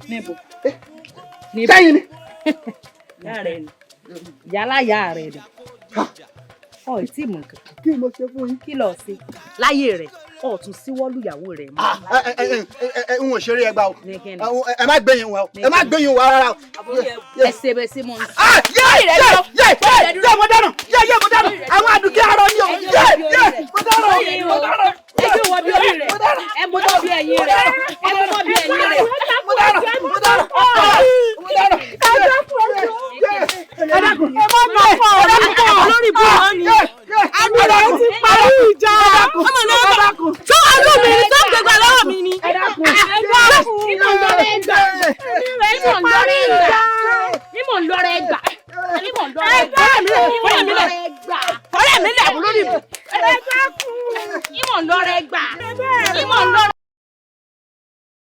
Níbo? Sẹ́yìn ni. Ìyá rẹ ni, yálà ìyá rẹ ni, ọ ì tí mọ̀ nǹkan. Kí mo ṣe fún yín? Kí lọ sí láyé rẹ, ọ tún síwọ́ lùyàwó rẹ mọ́. Ah, ẹ ẹ ẹ ẹ, n ò ṣeré ẹgbàá o. Ní kíni? Ẹ má gbẹ̀yìn wa o, ẹ má gbẹ̀yìn wa rárá o. Ẹ ṣe bẹ sí mọ́ ní. Ah, yé yé yé yé yé, mo dáná! Yé yé, mo dáná! Àwọn àdùkẹ́ arọ ni o! Yé yé, mo dáná o, mo dáná! Ẹ gbé wọ bí orí rẹ, ẹ mú mọ́ bí ẹ̀yìn rẹ, ẹ mú mọ́ bí